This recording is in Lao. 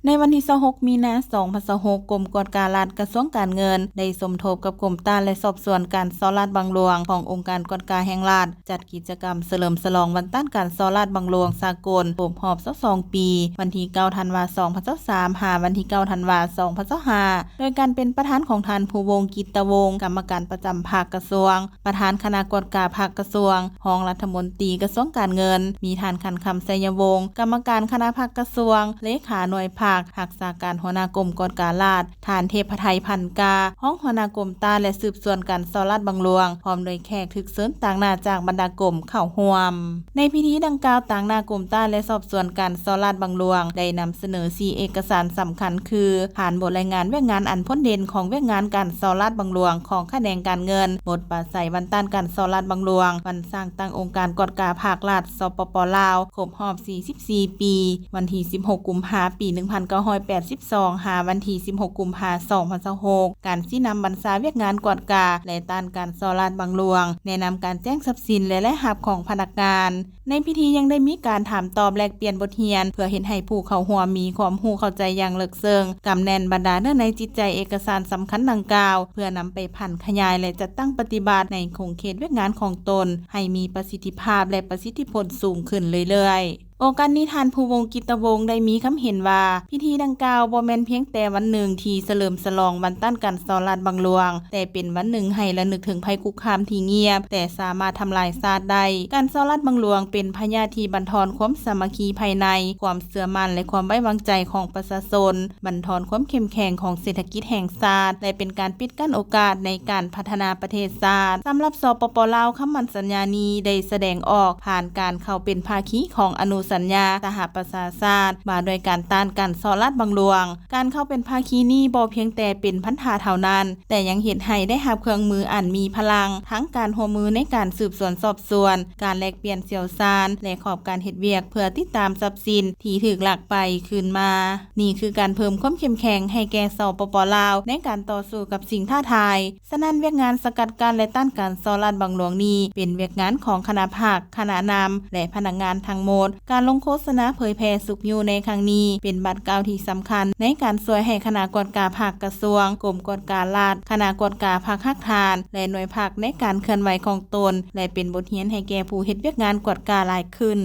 ໃນວັນທີຊາວຫົກ ມີນາ ສອງພັນຊາວຫົກ, ກົມກວດກາລັດ ກະຊວງການເງິນ ໄດ້ສົມທົບກັບກົມຕ້ານ ແລະ ສອບສວນການສໍ້ລາດບັງຫຼວງ ຂອງອົງການກວດກາແຫ່ງລັດ ຈັດກິດຈະກຳສະເຫຼີມສະຫຼອງວັນຕ້ານການສໍ້ລາດບັງຫຼວງສາກົນ ຄົບຮອບຊາວສອງປີ, ວັນທີເກົ້າ ທັນວາ ສອງພັນຊາວສາມ ຫາວັນທີເກົ້າ ທັນວາ ສອງພັນຊາວຫ້າ ໂດຍການເປັນປະທານຂອງທ່ານ ພູວົງ ກິດຕະວົງ ກຳມະການປະຈຳພັກກະຊວງ, ປະທານຄະນະກວດກາພັກກະຊວງ, ຮອງລັດຖະມົນຕີກະຊວງການເງິນ, ມີທ່ານ ຂັນຄຳ ໄຊຍະວົງ ກຳມະການຄະນະພັກກະຊວງ, ເລຂາໜ່ວຍພັກ, ຮັກສາການຫົວໜ້າກົມກວດກາລັດ, ທ່ານ ເທບພະໄທ ພັນກາ ຮອງຫົວໜ້າກົມຕ້ານ ແລະ ສືບສວນການສໍ້ລາດບັງຫຼວງ ພ້ອມດ້ວຍແຂກຖືກເຊີນຕາງໜ້າຈາກບັນດາກົມເຂົ້າຮ່ວມ. ໃນພິທີດັ່ງກ່າວ, ຕາງໜ້າກົມຕ້ານ ແລະ ສອບສວນການສໍ້ລາດບັງຫຼວງ ໄດ້ນຳສະເໜີສີ່ເອກະສານສຳຄັນຄື ຜ່ານບົດລາຍງານວຽກງານອັນພົ້ນເດັ່ນຂອງວຽກງານການສໍ້ລາດບັງຫຼວງຂອງຂະແໜງການເງິນ, ບົດປາໄສວັນຕ້ານການສໍ້ລາດບັງຫຼວງ, ວັນສ້າງຕັ້ງອົງການກວດກາພັກລັດ ສປປ ລາວ ຄົບຮອບສີ່ສິບສີ່ປີ, ວັນທີສິບຫົກ ກຸມພາ ປີໜຶ່ງພັນເກົ້າຮ້ອຍແປດສິບສອງ ຫາວັນທີສິບຫົກ ກຸມພາ ສອງພັນຊາວຫົກ, ການຊີ້ນຳບັນຊາວຽກງານກວດກາ ແລະ ຕ້ານການສໍ້ລາດບັງຫຼວງ, ແນະນຳການແຈ້ງຊັບສິນ ແລະ ລາຍຮັບຂອງພະນັກງານ. ໃນພິທີຍັງໄດ້ມີການຖາມຕອບແລກປ່ຽນບົດຮຽນ ເພື່ອເຮັດໃຫ້ຜູ້ເຂົ້າຮ່ວມມີຄວາມຮູ້ເຂົ້າໃຈຢ່າງເລິກເຊິ່ງ, ກຳແໜ້ນບັນດາເນື້ອໃນຈິດໃຈເອກະສານສຳຄັນດັ່ງກ່າວ ເພື່ອນຳໄປຜັນຂະຫຍາຍ ແລະ ຈັດຕັ້ງປະຕິບັດໃນຂົງເຂດວຽກງານຂອງຕົນ ໃຫ້ມີປະສິດທິພາບ ແລະ ປະສິດທິຜົນສູງຂຶ້ນເລື້ອຍໆ. ໂອກາດນີ້ ທ່ານ ພູວົງ ກິດຕະວົງ ໄດ້ມີຄຳເຫັນວ່າ ພິທີດັ່ງກ່າວບໍ່ແມ່ນພຽງແຕ່ວັນໜຶ່ງທີ່ສະເຫຼີມສະຫຼອງວັນຕ້ານການສໍ້ລາດບັງຫຼວງ, ແຕ່ເປັນວັນໜຶ່ງໃຫ້ລະນຶກເຖິງໄພຄຸກຄາມທີ່ງຽບ ແຕ່ສາມາດທຳລາຍຊາດໄດ້. ການສໍ້ລາດບັງຫຼວງເປັນພະຍາດທີ່ບັນທອນຄວາມສາມັກຄີພາຍໃນ, ຄວາມເຊື່ອໝັ້ນ ແລະ ຄວາມໄວ້ວາງໃຈຂອງປະຊາຊົນ, ບັນທອນຄວາມເຂັ້ມແຂງຂອງເສດຖະກິດແຫ່ງຊາດ ແລະ ເປັນການປິດກັ້ນໂອກາດໃນການພັດທະນາປະເທດຊາດ. ສຳລັບ ສປປ ລາວ, ຄຳໝັ້ນສັນຍານີ້ໄດ້ສະແດງອອກຜ່ານການເຂົ້າເປັນພາຄີຂອງອະນຸສັນຍາສະຫະປະຊາຊາດ ວ່າດ້ວຍການຕ້ານການສໍ້ລາດບັງຫຼວງ. ການເຂົ້າເປັນພາຄີນີ້ບໍ່ພຽງແຕ່ເປັນພັນທະເທົ່ານັ້ນ, ແຕ່ຍັງເຮັດໃຫ້ໄດ້ຮັບເຄື່ອງມືອັນມີພະລັງ ທັງການຮ່ວມມືໃນການສືບສວນສອບສວນ, ການແລກປ່ຽນຊ່ຽວຊານ ແລະ ຂອບການເຮັດວຽກເພື່ອຕິດຕາມຊັບສິນທີ່ຖືກລັກໄປຄືນມາ. ນີ້ຄືການເພີ່ມຄວາມເຂັ້ມແຂງໃຫ້ແກ່ ສປປ ລາວ ໃນການຕໍ່ສູ້ກັບສິ່ງທ້າທາຍ. ສະນັ້ນ, ວຽກງານສະກັດກັ້ນ ແລະ ຕ້ານການສໍ້ລາດບັງຫຼວງນີ້ ເປັນວຽກງານຂອງຄະນະພັກ, ຄະນະນຳ ແລະ ພະນັກງານທັງໝົດ. ການລົງໂຄສະນາເຜີຍແຜ່ຊຸກຍູ້ໃນຄັ້ງນີ້ ເປັນບາດກ້າວທີ່ສຳຄັນໃນການຊ່ວຍໃຫ້ຄະນະກວດກາພັກກະຊວງ, ກົມກວດກາລັດ, ຄະນະກວດກາພັກຮາກຖານ ແລະ ໜ່ວຍພັກໃນການເຄື່ອນໄຫວຂອງຕົນ ແລະ ເປັນບົດຮຽນໃຫ້ແກ່ຜູ້ເຮັດວຽກງານກວດກາຫຼາຍຂຶ້ນ.